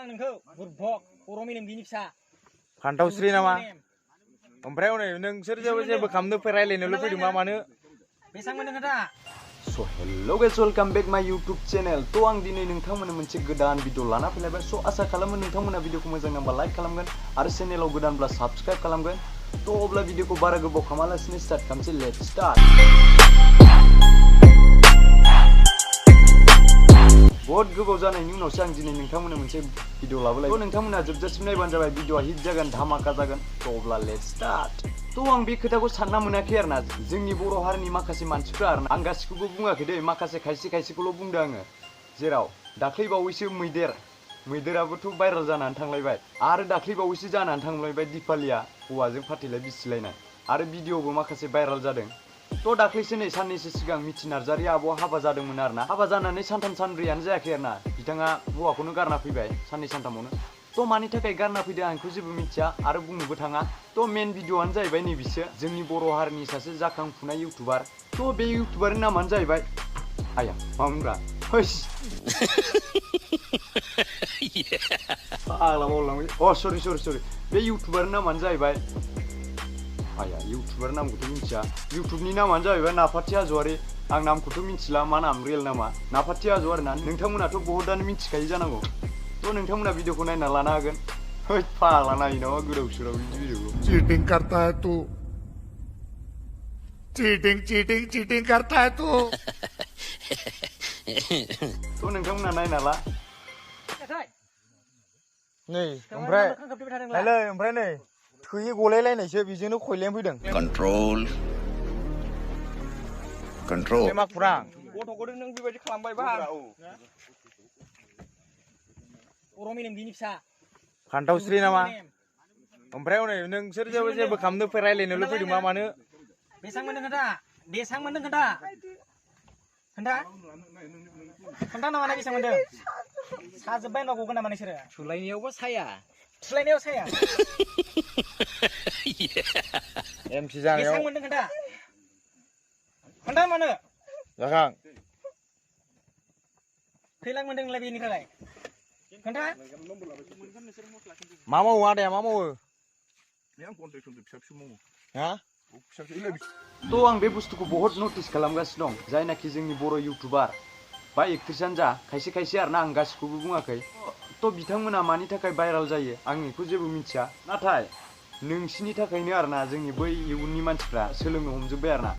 नोंखौ बुरभक बर' मेलेम गैयिनि फिसा pantaosri nama ओमफ्राय उनै नोंसोर जेबो खामनो रायलायनोल' फैदों मा मानो बेसां मोनदों खोथा So hello guys, welcome back my YouTube channel. तो आं दिनै नोंथांमोननो मोनसे गोदान भिडिअ लाना फैलायबाय. So आसा खालामो नोंथांमोना भिडिअखौ मोजां नांबा लाइक खालामगोन आरो चेनेलाव गोदानब्ला साबस्क्राइब खालामगोन. तो अब्ला भिडिअखौ बारा गोबाव खालामालासिनो स्टार्ट खालामसै. Let's start. बहुत गोबाव जानायनि उनावसो आं दिनै नोंथांमोननो मोनसे भिडिअ लाबोलाय. तो नोंथांमोना जोबजासिम नायबानो जाबाय. भिडिअआ हिट जागोन, धामाका जागोन. तो अब्ला लेट्स स्टार्ट. तो आं बे खोथाखौ सानना मोनाखै आरोना जोंनि बर' हारिनि माखासे मानसिफ्रा आरोना आं गासिखौबो बुङाखै दे माखासे खायसेखौल' बुंदों आङो जेराव दाख्लै बावैसो मैदेराबोथ' भाइराल जानानै थांलायबाय आरो दाख्लै बावैसो जानानै थांलायबाय दिपालिया हौवाजों फाथैलाय बिसिलायनाय आरो भिडिअबो माखासे भाइराल जादों. तो दाख्लैसो नै साननैसो सिगां मिथि नार्जारि आब'आ हाबा जादोंमोन आरोना हाबा जानानै सानथाम सानब्रैयानो जायाखै आरोना बिथाङा हौवाखौनो गारना फैबाय साननै सानथामावनो. तो मानि थाखाय गारना फैदों आं बेखौ जेबो मिथिया आरो बुंनोबो थाङा. तो मेन भिडिअआनो जाहैबाय नैबिसो जोंनि बर' हारिनि सासे जाखांफुनाय इउटुबार. तो बे इउटुबारनि नामानो जाहैबाय आया मामोनब्रा हैस फाग्ला बावलांबाय. अ सरि बे इउटुबारनि नामानो जाहैबाय आया इउटुबार नामखौथ' मिथिया. इउटुबनि नामानो जाहैबाय नापाति हाज'वारि. आं नामखौथ' मिथिला मा नाम रियेल नामा नापाति हाज'वारि ना. नोंथांमोनाथ' बहुतआनो मिथिखायो जानांगौ. तो नोंथांमोना भिडिअखौ नायना लानो हागोन. है फाग्ला नायो नामा गोदाव सोराव बिदि भिडिअखौ. चीटिंग करता है तू चीटिंग करता है तू. तो नोंथांमोना नायना ला. नै ओमफ्राय नै थैयो गलायलायनायसो बेजोंनो खयलायनो फैदों. कंट्रोल मा खुरां गथ'खौथ' नों बेबायदि खालामबायबा बर' मेलेम गैयिनि फिसा pantaosri nama ओमफ्राय उनै नोंसोर जेबो खामनो रायलायनोल' फैदों मा मानो बेसां मोनदों खोथा खोन्था नामा बेसां मोनदों साजोब्बाय होनबा गगोन नामा नोंसोरो थुलायनायावबो साया एमसि जानायाव बेसां मोनदों खोन्था मानो जाखां खैलां मोनदों नोंलाय बेनिफ्राय खोन्था मा मावो आदाया मा मावो हा. तो आं बे बुस्थुखौ बहुत नटिस खालामगासिनो दं जायनाखि जोंनि बर' इउटुबार बा एक्ट्रिसानो जा खायसे आरोना आं गासिखौबो बुङाखै. तो बिथांमोना मानि थाखाय भाइराल जायो आं बेखौ जेबो मिथिया नाथाय नोंसिनि थाखायनो आरोना जोंनि बै इयुननि मानसिफ्रा सोलोंनो हमजोब्बाय आरोना.